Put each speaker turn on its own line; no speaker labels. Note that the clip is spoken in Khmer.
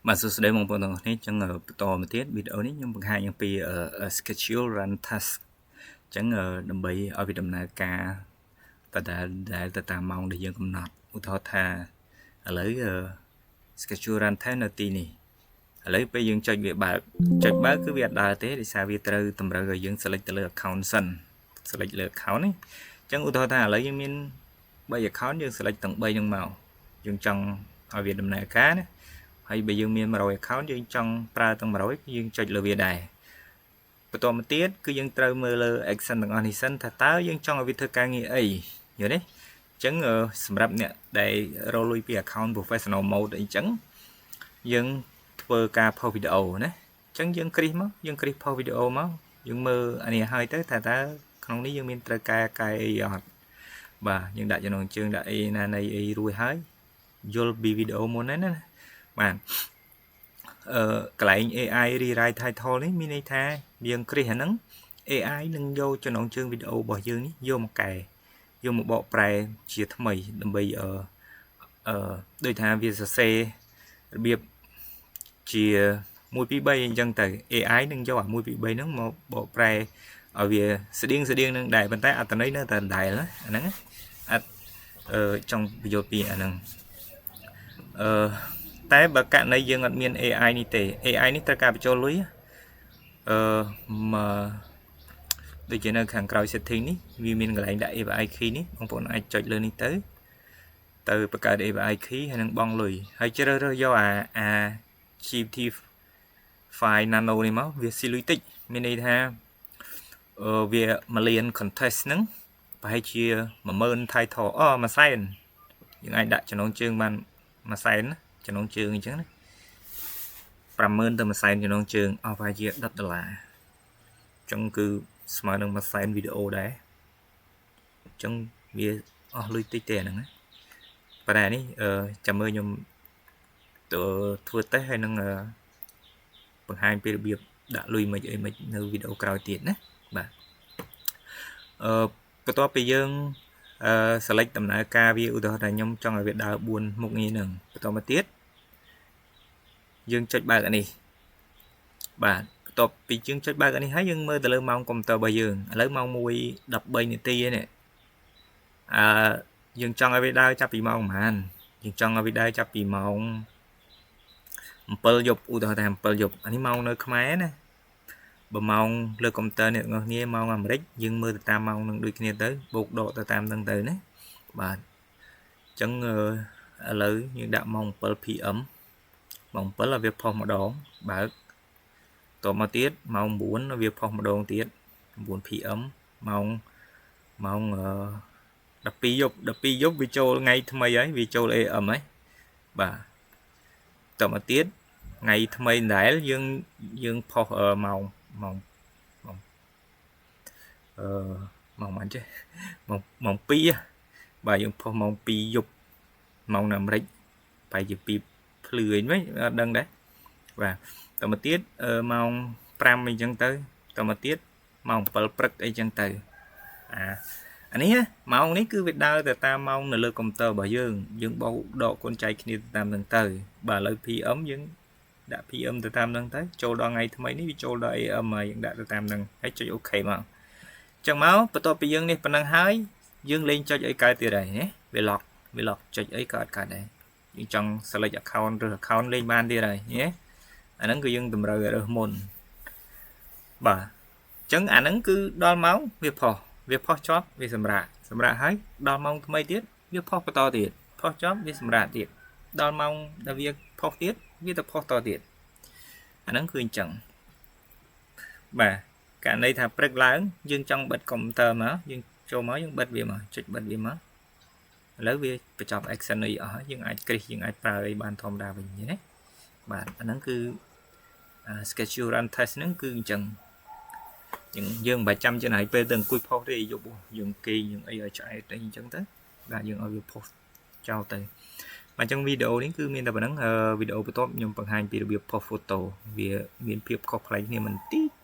បាទសួស្តីបងប្អូនទាំងអស់គ្នាអញ្ចឹងបន្តមកទៀតវីដេអូនេះខ្ញុំបង្ហាញអំពី schedule run task អញ្ចឹងដើម្បីឲ្យវាដំណើរការតដែលដែលទៅតាមម៉ោងដែលយើងកំណត់ឧទាហរណ៍ថាឥឡូវ schedule run task នៅទីនេះឥឡូវពេលយើងចុចវាបើកចុចបើកគឺវាអត់ដើរទេដោយសារវាត្រូវតម្រូវឲ្យយើង select ទៅលើ account សិន select លើ account នេះអញ្ចឹងឧទាហរណ៍ថាឥឡូវយើងមាន3 account យើង select ទាំង3ហ្នឹងមកយើងចង់ឲ្យវាដំណើរការណាហើយបើយើងមាន100 account យើងចង់ប្រើទាំង100យើងចុចលើវាដែរបន្តមកទៀតគឺយើងត្រូវមើលលើ action ទាំងអស់នេះសិនថាតើយើងចង់ឲ្យវាធ្វើការងារអីយល់ទេអញ្ចឹងសម្រាប់អ្នកដែលរកលុយពី account professional mode អីចឹងយើងធ្វើការផុសវីដេអូណាអញ្ចឹងយើងគ្រីសមកយើងគ្រីសផុសវីដេអូមកយើងមើលអានេះហើយទៅថាតើក្នុងនេះយើងមានត្រូវកែកែអីអត់បាទយើងដាក់ចំណងជើងដាក់អីណានៃអីរួចហើយយល់ពីវីដេអូមុនហ្នឹងណាបាទអឺកន្លែង AI rewrite title នេះមានន័យថាយើងគ្រីសអាហ្នឹង AI នឹងយកចំណងជើងវីដេអូរបស់យើងនេះយកមកកែយកមកបកប្រែជាថ្មីដើម្បីអឺអឺដូចថាវាសរសេររបៀបជា1 2 3អញ្ចឹងទៅ AI នឹងយកអា1 2 3ហ្នឹងមកបកប្រែឲ្យវាស្តៀងស្តៀងនឹងដែរប៉ុន្តែអត្ថន័យនៅតែដដែលណាអាហ្នឹងអត់អឺចង់បញ្យល់ពីអាហ្នឹងអឺតែបើករណីយើងអត់មាន AI នេះទេ AI នេះត្រូវការបញ្ចូលលុយអឺមកដូចជានៅខាងក្រោយ setting នេះវាមានកន្លែងដាក់ API key នេះបងប្អូនអាចចុចលើនេះទៅទៅបង្កើត API key ហើយនឹងបង់លុយហើយជ្រើសរើសយកអាអា GPT 5 nano នេះមកវាស៊ីលុយតិចមានន័យថាអឺវា1លាន content ហ្នឹងប្រហែលជា10000 title អូ1សែនយើងអាចដាក់ចំណងជើងបាន1សែនចំណងជើងអញ្ចឹងណា50000ទៅ1សែនចំណងជើងអស់ប្រហែលជា10ដុល្លារអញ្ចឹងគឺស្មើនឹង1សែនវីដេអូដែរអញ្ចឹងវាអស់លុយតិចទេអាហ្នឹងណាប៉ុន្តែនេះអឺចាំមើលខ្ញុំទៅធ្វើតេស្តហើយនឹងបង្ហាញពីរបៀបដាក់លុយមិនអីមិននៅវីដេអូក្រោយទៀតណាបាទអឺបន្ទាប់ពីយើងអឺ select ដំណើរការវាឧទាហរណ៍ថាខ្ញុំចង់ឲ្យវាដើរ4មុខងារហ្នឹងបន្តមកទៀតយើងចុចបើកអានេះបាទបន្ទាប់ពីយើងចុចបើកអានេះហើយយើងមើលទៅលើម៉ោងកុំព្យូទ័ររបស់យើងឥឡូវម៉ោង1:13នាទីនេះអឺយើងចង់ឲ្យវាដើរចាប់ពីម៉ោងប្រហែលយើងចង់ឲ្យវាដើរចាប់ពីម៉ោង7យប់ឧទាហរណ៍ថា7យប់អានេះម៉ោងនៅខ្មែរណាបើម៉ោងលើកុំព្យូទ័រអ្នកទាំងអស់គ្នាម៉ោងអាមេរិកយើងមើលទៅតាមម៉ោងនឹងដូចគ្នាទៅបូកដកទៅតាមនឹងទៅណាបាទអញ្ចឹងឥឡូវយើងដាក់ម៉ោង7 PM ម៉ោង7ឲ្យវាផុសម្ដងបើកតមកទៀតម៉ោង9វាផុសម្ដងទៀត9 PM ម៉ោងម៉ោង12យប់12យប់វាចូលថ្ងៃថ្មីហើយវាចូល AM ហើយបាទតមកទៀតថ្ងៃថ្មីដែរយើងយើងផុសម៉ោងម៉ោងម៉ោងអឺម៉ោងប៉ុន្មានចេះម៉ោងម៉ោង2បាទយើងផុសម៉ោង2យប់ម៉ោងនៅអាមេរិកប្រហែលជា2ភ្លឺអីវិញអត់ដឹងដែរបាទតមកទៀតម៉ោង5អីចឹងទៅតមកទៀតម៉ោង7ព្រឹកអីចឹងទៅអាអានេះម៉ោងនេះគឺវាដើរទៅតាមម៉ោងនៅលើកុំព្យូទ័ររបស់យើងយើងបោកដកកូនចែកគ្នាទៅតាមនឹងទៅបាទឥឡូវ PM យើងដាក់ PM ទៅតាមនឹងទៅចូលដល់ថ្ងៃថ្មីនេះវាចូលដល់ AM ហើយយើងដាក់ទៅតាមនឹងហើយចុច OK មកចឹងមកបន្ទាប់ពីយើងនេះប៉ុណ្ណឹងហើយយើងលេងចុចអីកើតទៀតហើយណាវា lock វា lock ចុចអីក៏អត់កើតដែរយើងចង់ select account ឬ account លេងបានទៀតហើយណាអាហ្នឹងគឺយើងតម្រូវឲ្យរើសមុនបាទអញ្ចឹងអាហ្នឹងគឺដល់ម៉ោងវាផុសវាផុសជាប់វាសម្រាប់សម្រាប់ហើយដល់ម៉ោងថ្មីទៀតវាផុសបន្តទៀតផុសជាប់វាសម្រាប់ទៀតដល់ម៉ោងដែលវាផុសទៀតវាទៅផុសតទៀតអាហ្នឹងគឺអញ្ចឹងបាទករណីថាព្រឹកឡើងយើងចង់បិទកុំព្យូទ័រមកយើងចូលមកយើងបិទវាមកចុចបិទវាមកឥឡូវវាបញ្ចប់ action អីអស់ហើយយើងអាចគ្រីសយើងអាចប្រើអីបានធម្មតាវិញណាបាទអាហ្នឹងគឺ schedule run task ហ្នឹងគឺអញ្ចឹងយើងយើងមិនបាច់ចាំចំណាយពេលទៅអង្គុយផុសទេយប់យើងគេងយើងអីឲ្យឆ្អែតអីអញ្ចឹងទៅបាទយើងឲ្យវាផុសចោលទៅបាទអញ្ចឹងវីដេអូនេះគឺមានតែប៉ុណ្្នឹងវីដេអូបន្ទាប់ខ្ញុំបង្ហាញពីរបៀបផុស photo វាមានភាពខុសប្លែកគ្នាមិនតិច។